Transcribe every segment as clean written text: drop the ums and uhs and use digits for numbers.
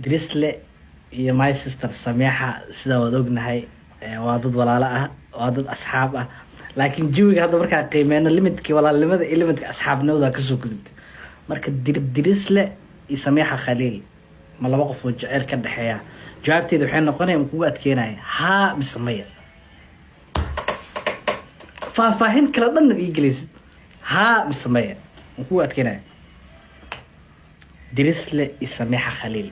Drisle iyo my sister Sameexa, sidaa waad ognahay, waa dad walaalo ah, waa dad asxaab ah, laakiin jawiga hadda markaa qiimeyno, limitkii walaalnimada iyo limitka asxaabnimada waa kasoo gudubtay. Marka Drisle iyo Sameexa Khaliil ma laba qof oo jeceyl ka dhexeeya? Jawaabteeda waxay noqonaya, ma kugu adkeynaya, haa mise maya? Faahfaahin kala dhanna ii gelaysid. Haa mise maya, ma kugu adkeynaya? Dirisle iyo Sameexa Khaliil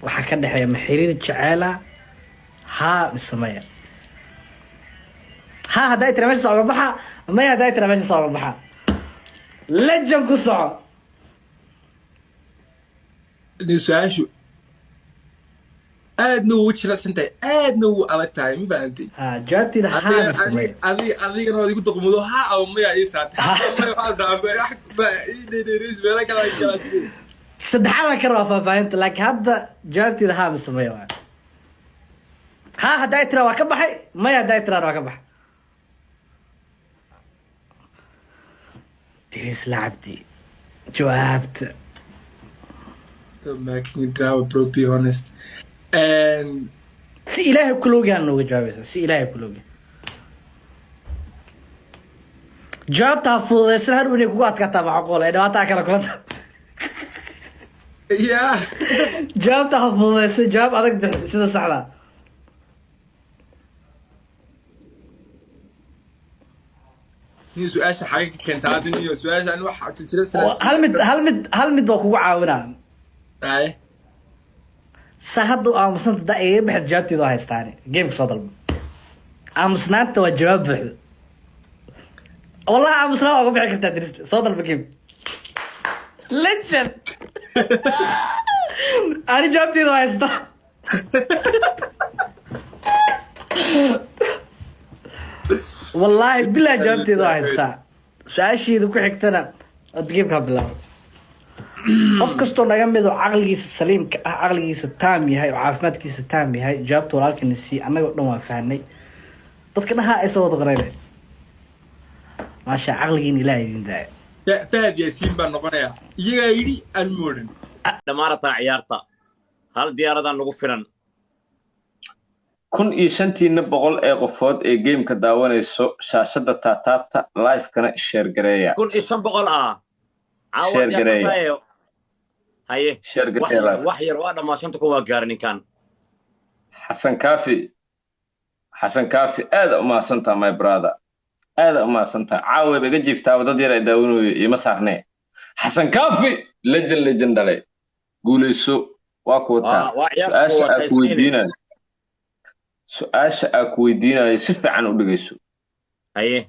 waxaa ka dhexeeya ma xiriir jeceela, haa mise maya? Haa hadday tira meesha oga baxa, maya hadday tira meesha oga baxa. Legend, ku soco. Su-aashu aadna wuu jilicsan tahay, aadna wuu adag tahay, ma fahantay? Ha, jawaabteeda haa mise maya? Adigana waad igu duqmudo. Ha ama maya ii saartay. Ha ama maya waxaa dhaafay wax ba ii dheedheereys meelo kale ay kala sidee. Saddexaadaan ka rabaa faahfaahinta, laakiin hadda jawaabteeda haa mise maya waay. Haa hadday tira waa ka baxay, maya hadday tiraan waa ka baxay. Dirisla Cabdi, jawaabta. Stop making drama, bro, be honest and Si Ilaahay kuloogaan nooga jawaabaysa, si Ilaahay kuloogaan. Jawaabta ha fududaysan, hadhow inay kugu adkaataa macquul ee dhibaataa kala kulanta. Jawaabta ha fududaysan, jawaab adag bixi sida saxda. Nin, su-aasha xagga ka keentaa hadda niyo su-aasha ani waxa jira. Hal mid waa kugu caawinaa. Ay. Sa hadda u aamusanta da iga bixid, jawaabteeda waa haystaani. Gameka soo dalba. Aamusnaanta waa jawaab buuxda. Wallahi aamusnaan waa uga bixi kartaa. Diris, soo dalba game. Legend, ani jawaabteeda waa haystaa. Wallaahi bilahi jawaabteeda waa haystaa. Su-aashiida ku xigtana od gamekaa bilaabo. Qof kastoo naga mid oo caqligiisa saliimka ah, caqligiisa taam yahay oo caafimaadkiisa taam yahay, jawaabta walaalkana sii. Annaga o dhan waan fahnay. Dadka dhahaa ay soo wada qorayna, maasha, caqligiin Ilaah idin daaya. Fahad Yaasiin baan noqonayaa, iyagaa yidhi aan moodin. Dhammaanataa ciyaarta, hal diyaaradaa nagu filan. 1500 ee qofood ee gameka daawanayso, shaashadda taataabta, livekana share gareeya. 1500 ah caawa. Share gareeya. Diyaarsantahay, haye. Share wax gareeya yar live. Wax yar waa dhammaa, 5000 waa gaaray ninkan. Xasan Kaafi, Xasan Kaafi, aada u mahadsantaha, my brother, aada u mahadsantaha. Caawa iga jiiftaaba, dad yar ay daawanayo iima saarnee. Xasan Kaafi, legend, legend dhalay, guulayso, waa ku wataa. Waa ciyaarta. Su-aasha kuwaad aa ku haysiine. weydiinayo, su-aasha aa ku weydiinayo si fiican u dhegeyso. Haye.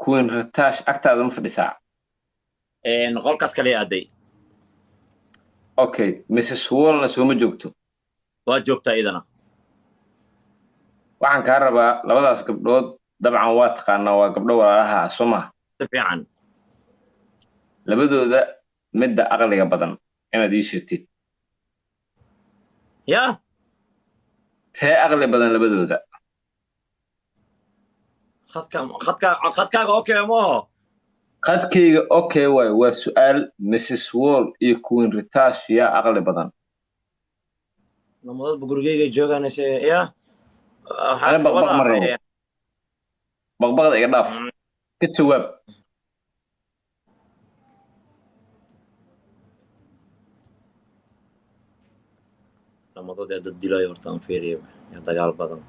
Queen Ratash agtaada ma fadhisaa? Qolkaas kale aaday. Okay, Mrs Wallna sooma joogto? Waa joogtaa idana. Waxaan kaa rabaa labadaas gabdhood, dabcan waa taqaanaa, waa gabdho walaalaha ah, soo maha? Si fiican. Labadooda midda aqliga badan inaad ii sheegtid. Yaa? Tee aqli badan labadooda? Khadka khadkaaga okay maaho. Khadkayga okay waay. Waa su-aal: Mrs Wall iyo Queen Ritash, yaa aqli badan? Namadadba gurigeygay joogaanayse ya waxaa Ana ka baqbaq wadaa ma rabo. Baqbaqda iga dhaaf, ka jawaab. Namadad ee dad dilayo horta aan fiiriyo, yaa dagaal badan?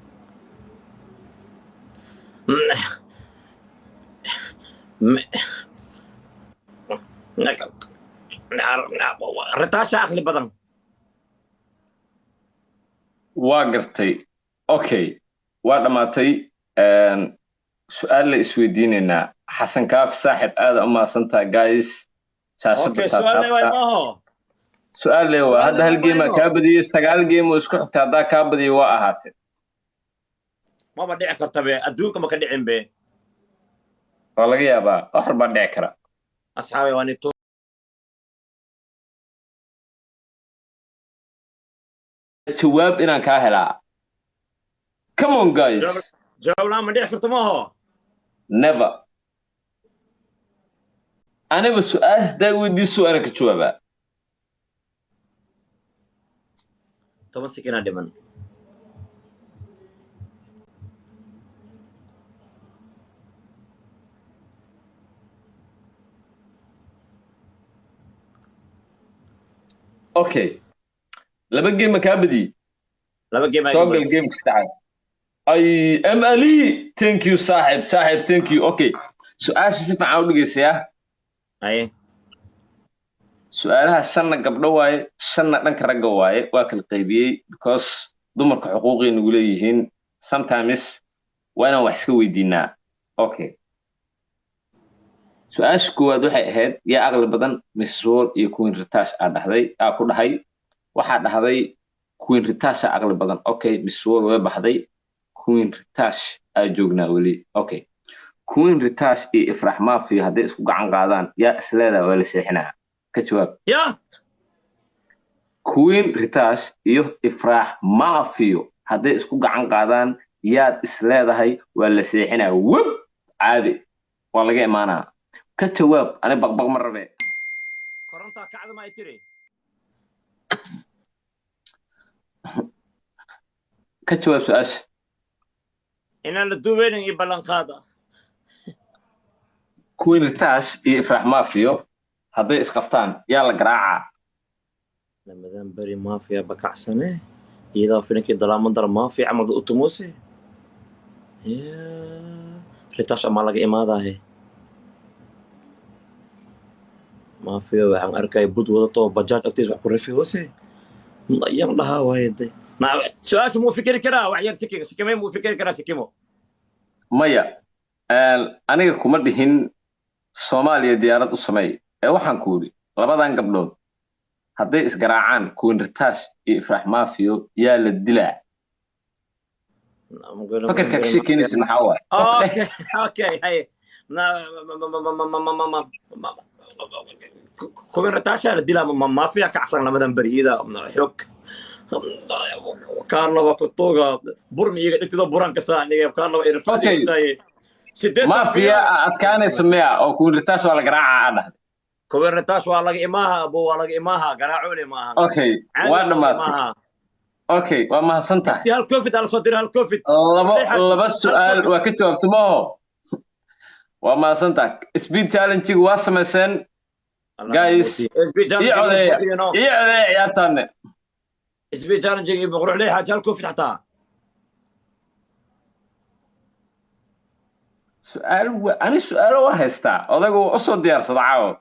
Ritaasha aqli badan. Waa gartay, okay, waa dhammaatay. Su-aal la isweydiinaynaa. Xasan Kaafi, saaxib, aada u mahadsantaha. Guys, shaashadda Okay, su-aal waay taataabta. Maaho. Su-aal le waa hadda. Su-aal Hal le geemaa maayo. kaa badiyey, sagaal game oo isku xigta haddaa kaa badiyey waa ahaatee. Maba dhici karta be, adduunka ma ka dhicin be. Waa laga yaabaa, wax walbaa dhici kara. Asxaabay, waa nito. Jawaab inaan kaa helaa. Come on, guys. Jawaab la'aan ma dhici karto maaho. Never. Aniba su-aal haddaa weydiiso, ana ka jawaabaa. 10 sekinaa dhiman. Okay, laba game ma kaa badiyey? Laba game. Soo gal gameka saddexaad. Ay, M Ali, thank you saaxib, saaxib, thank you. Okay, su-aasha si fiican u dhegeysayaa. Haye. Su-aalaha shanna gabdho waaye, shanna dhanka ragga waaye. Waa kala qaybiyey because dumarka xuquuqay nagu leeyihiin. Sometimes waa inaan wax iska weydiinaa. Okay, su-aasha koowaad waxay ahayd: yaa aqli badan, Mrs Wall iyo Queen Ritash? Aa dhahday, aa ku dhahay, waxaa dhahday Queen Ritash aa aqli badan. Okay, Mrs Wall way baxday, Queen Ritash aa joognaa weli. Okay, Queen Ritash iyo Ifrax Mafia hadday isku gacan qaadaan, yaa isleedaa waa la seexinaa? Ka jawaab. Ya? Queen Ritash iyo Ifrax Mafio hadday isku gacan qaadaan, yaad isleedahay waa la seexinaa? Web caadi waa laga imaanaa. Ka jawaab, ani baqbaq ma rabe. Korontaa kacda ma ay tiri? Ka jawaab su-aasha. Inaan la duubeynin iyo ballanqaada. Queen Ritash iyo Ifrax Mafio hadday isqabtaan, yaa la garaacaa? Lamadan beri mafia bakacsane, iyadoo filinkii dalaamandar mafia camal dad u tumose. Ritash amaa laga imaadaahe. Mafia waxaan arkaya bud wadato, bajaaj agtiis wax ku rafi hoose ayaan dhahaa waaye de. Su-aasha muu fikiri karaa wax yar? Sikin sikime muu fikiri karaa sikimo? Maya, aniga kuma dhihin Soomaaliya diyaarad u sameey ee waxaan ku yidhi labadan gabdhood hadday isgaraacaan, Queen Ritash iyo Ifrax Mafio, yaa la dilaa? Fakarka ka sheekeynaysa maxaa waaye? Okay, hay Queen Ritash la dilaa. Mafia kacsan lamadan beri, iyada xog Kaarlaba kutuga burmi iyaga dhigtido buranka saaniga Kaarlaba. Okay. Mafia adkaanaysa miya oo Queen Ritash waa la garaacaa aa dhahday? Queen Ritash waa laga imaaha abo, waa laga imaaha, garaacole maaha. Okay, waa dhamaatay. Okay, waa mahadsan tahay. Hal covid ala soo diray, hal covid. Laba su-aal waa ka jawaabta maho. Waa mahadsan tahay. Speed challenge waa samayseen, guys. Ii codeeya, ii codeeya ciyaartaanne. Speed challenge iyo boqor leh xaaj, hal covid xataa. Su-aal ani su-aalo waa haystaa, odagu waa usoo diyaarsada caawa.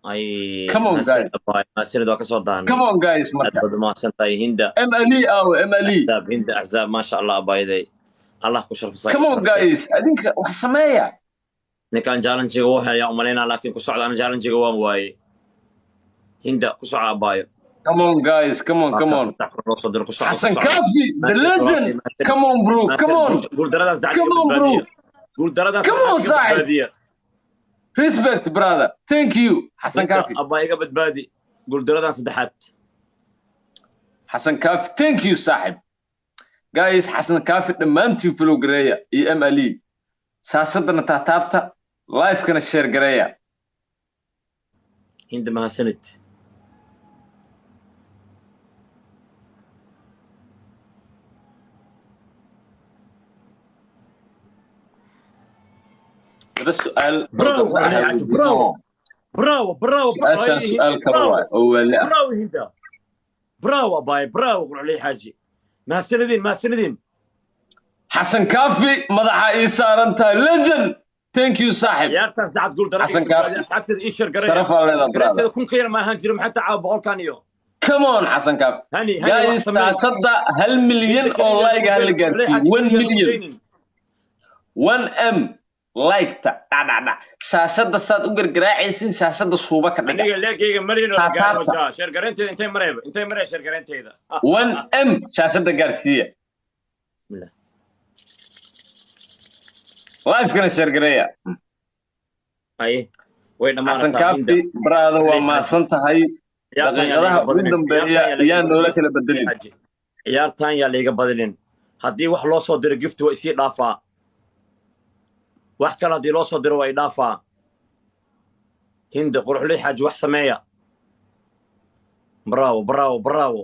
Ay. Come on, guys. Mahadsanid, waa kasoo daanay. Come on, guys. Marka aad baad umahadsan tahay, Hinda. M Ali aw, M Ali. Axzaab, Hinda Axzaab, maasha Allah, abayday Allah ku sharfasa. Come on, guys, adinka wax sameeya. Ninkan challenge-ga wuu helayaa umalaynaa, laakiin ku socda. Ana challenge-ga waan waaye. Hinda, ku soco abaayo. Come on, guys, come on, come on. Xasan Kafi the legend, come on, bro, come on. Guuldaradaas. Come on, bro. Guuldaradaas. Come on, saaxib. Respect, brother, thank you, Xasan Kafi. Abaa, iga badbaadi guuldaradan saddexaad. Xasan Kafi, thank you, saaxib. Guys, Xasan Kafi dhammaantiin follow gareeya iyo M Ali. Shaashadana taataabta, livekana share gareeya. Hinda, mahadsanid. Laba su-aal. Bravo, bravo, bravo, bravo. Su-aashaan su-aal kale waay oo waali ah. Bravo, Hinda, bravo abaay, bravo Qurxley Xaaji, mahadsanidin, mahadsanidin. Xasan Kafi, madaxa ii saaran tahay, legend, thank you, saaxib. Ciyaartaas dacad guuldara. Xasan Kaafi. Asxaabteeda ii share gareeya. Sharaf aa leedahay, brother. Gareeteeda kun ka yar ma ahaan jiro, maxaa caawa boqolkan iyo Come on, Xasan Kaafi. Hani hani. Guys, shaashadda 1 milyan oo like hala gaarsiiyo, 1 million, 1M like-ta dhacdhacdhac. Shaashadda saad u gargaraacaysin, shaashadda suuba ka dhiga. Aniga leegayga malyan oo Taataabta. gaaro wadaa share gareynteeda. Intay marayba, intay maraya share gareynteeda? 1M shaashadda gaarsiiya. Bismillah. Live-kana share gareeya. Ay, way Xasan dhammaanataa, Hinda. Kaafi, brother, waa mahadsan tahay. Daqiiqadaha ugu dambeeya yaa noola kala bedelin. Ciyaartan yaa layga badinin. Haddii wax loo soo diro gift waa isii dhaafaa, wax kale haddii loo soo diro waa i dhaafaa. Hinda, Quruxley Xaaji, wax sameeya. Bravo, bravo, bravo.